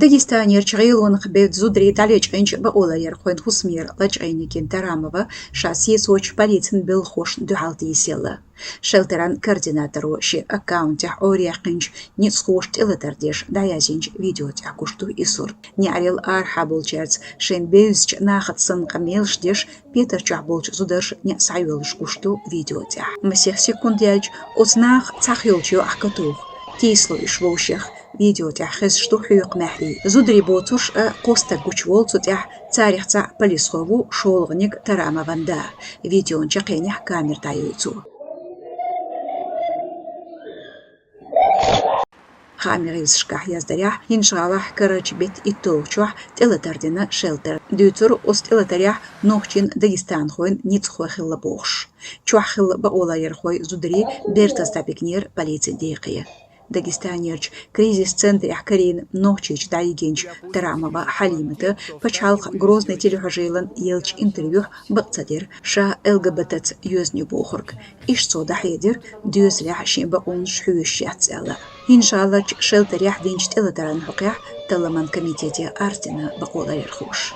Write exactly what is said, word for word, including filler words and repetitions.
Дагестанерчу гӀелонах бевза зударий дӀалечкъинчу бакъоларъярхойн хӀусамера лачкъийна Тарамова ша сецочу полицин белхахошна дуьхьал тесаелла. Шелтеран координаторо шен аккаунтехь Ӏораяьккхинчу ницкъахоша тӀелатар деш дӀаязйинчу видео тӀехь гуш ду и сурт. НеӀарел арахьа болчаьрца шайна бевзачу нахаца санна къамелаш деш, петар чохь болчу зударша неӀ схьайоьллуш гуш ду видео тӀехь. Масех секунд яьлча, оцу наха цхьаъ йолчу йоӀах катуху, тийсало уьш вовшех. Видео тӀехь хезаш ду хьоькху маьхьарий. Зударий боцурш а, кхо стаг гучуволу цу тӀехь, царах цхьаъ полисхо ву, шолгӀаниг Тарамован да. Видеон чаккхенехь камера дӀайой цо. Хаамийн гӀирсашкахь яздарехь, ХӀинжа-ГӀалахь карарчу беттан итталгӀачохь тӀелатар дина шелтер. Дуьйцура, оцу тӀелатарехь нохчийн, дагестанхойн ницкъахой хилла бохуш. Чохь хилла бакъоларъярхой, зударий бертаза дӀапигнера полицин декъе. Дагестанерчу кризис центрехь карийна нохчийчу дӀайигинчу Тарамова Хьалимата пачхьалкхан Грозный телехьожийлан еллачу интервьюхь бакъ ца дира ша ЛГБТ-ца йоьзна ю бохург. Иштта цо дӀахьедира, доьзалехь шен бакъонаш хьоьжуш яц аьлла. ХӀинжа-ГӀаларчу шелтерехь динчу тӀелатаран хьокъехь талламан комитете арз дина бакъоларъярхоша.